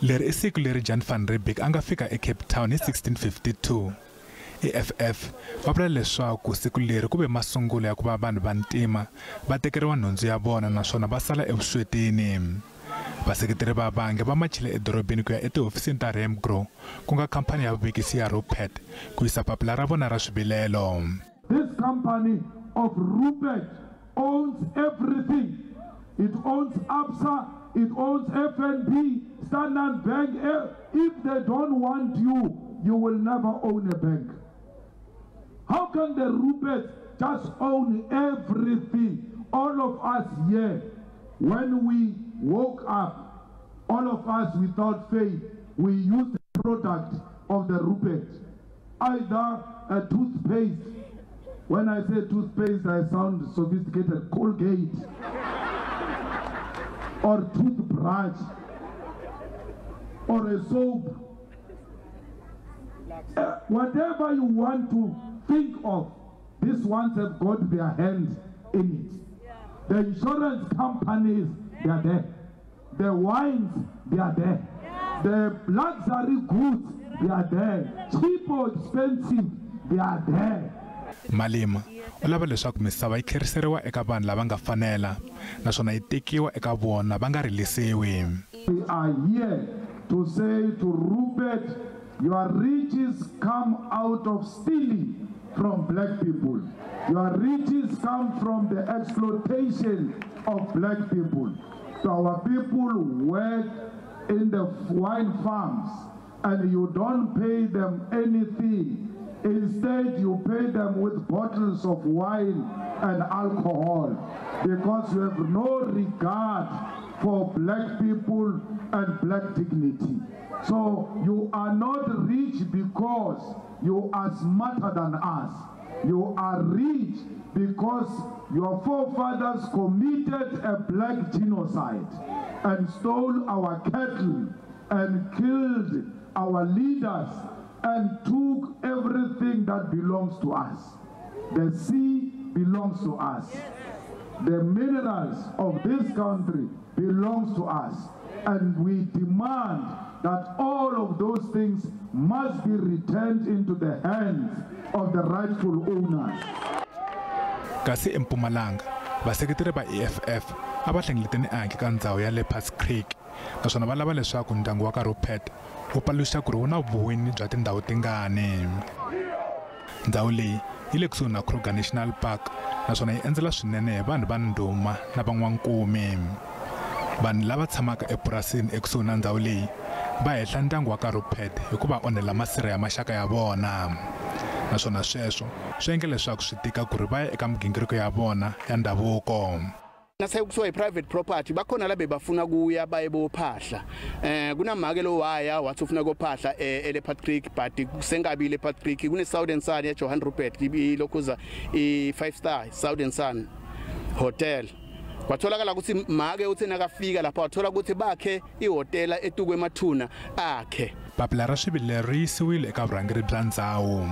Leri i siku leri Jan van Riebeeck a nga fika eCape Town hi 1652. EFF va vula leswaku siku leri ku ve masungulo ya ku va vanhu va ntima va tekeriwa nhundzu ya vona naswona va sala evuswetini. Vaseketeri va vange va machile edorobeni ku ya etihofisini ta Remgro, ku nga khampani ya vuvekisi ya Rupert, ku yisa papila ra vona ra swivilelo. This company of Rupert owns everything. It owns Absa, it owns FNB, Standard Bank. If they don't want you, you will never own a bank. How can the Ruperts just own everything? All of us here, when we woke up, all of us without faith, we used the product of the Rupert. Either a toothpaste. When I say toothpaste, I sound sophisticated. Colgate. Or toothbrush. Or a soap. Whatever you want to think of, these ones have got their hands in it. The insurance companies, they are there. The wines, they are there. The luxury goods, they are there. Cheap or expensive, they are there. Malema u lava leswaku misava yi tlheriseriwa eka vanhu lava nga fanela naswona yi tekiwa eka vona va nga rilisiwi. We are here to say to Rupert, your riches come out of stealing from black people. Your riches come from the exploitation of black people. So our people work in the wine farms and you don't pay them anything. Instead, you pay them with bottles of wine and alcohol because you have no regard for black people and black dignity. So you are not rich because you are smarter than us. You are rich because your forefathers committed a black genocide and stole our cattle and killed our leaders and took everything that belongs to us. The sea belongs to us. The minerals of this country belongs to us. And we demand that all of those things must be returned into the hands of the rightful owners. Kasi eMpumalanga, vaseketeri va EFF a va hlengeletene ehandle ka ndzhawu ya Leopards Creek naswona va lava leswaku ndyangu wa ka Rupert wu paluxa ku ri wu na vuwini bya tindhawu tingani. Ndhawu leyi yi le kusuhi na Kruger National Park naswona yi endzela swinene hi vanhu va ndhuma na van'wankumi. Vanhu lava tshamaka epurasini ekusuhi na ndhawu leyi va hehla ndyangu wa ka Rupert hi ku va onhela masirha ya maxaka ya vona. Naswona sweswo swi endla leswaku swi tika ku ri va ya eka migingiriko ya vona ya ndhavuko. Nasekusuka i-private property bakhona labe bafuna kuya baye bophahla. Kunamake lo waya wathi ufuna kophahla eLeopard Creek, but kusenkabile eLeopard Creek kune Southern Sun ya Johan Rupert ilokhuza i-5 star Southern Sun Hotel. Kwatholakala ukuthi make uthi nakafika lapha wathola ukuthi bakhe ihotela etukwe emathuna akhe. Papila ra swivilelo ri yisiwile eka vurhangeri bya ndzhawu.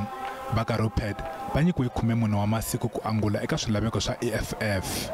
Va ka Rupert va nyikiwe 14 wa masiku ku angula eka swilaveko swa EFF.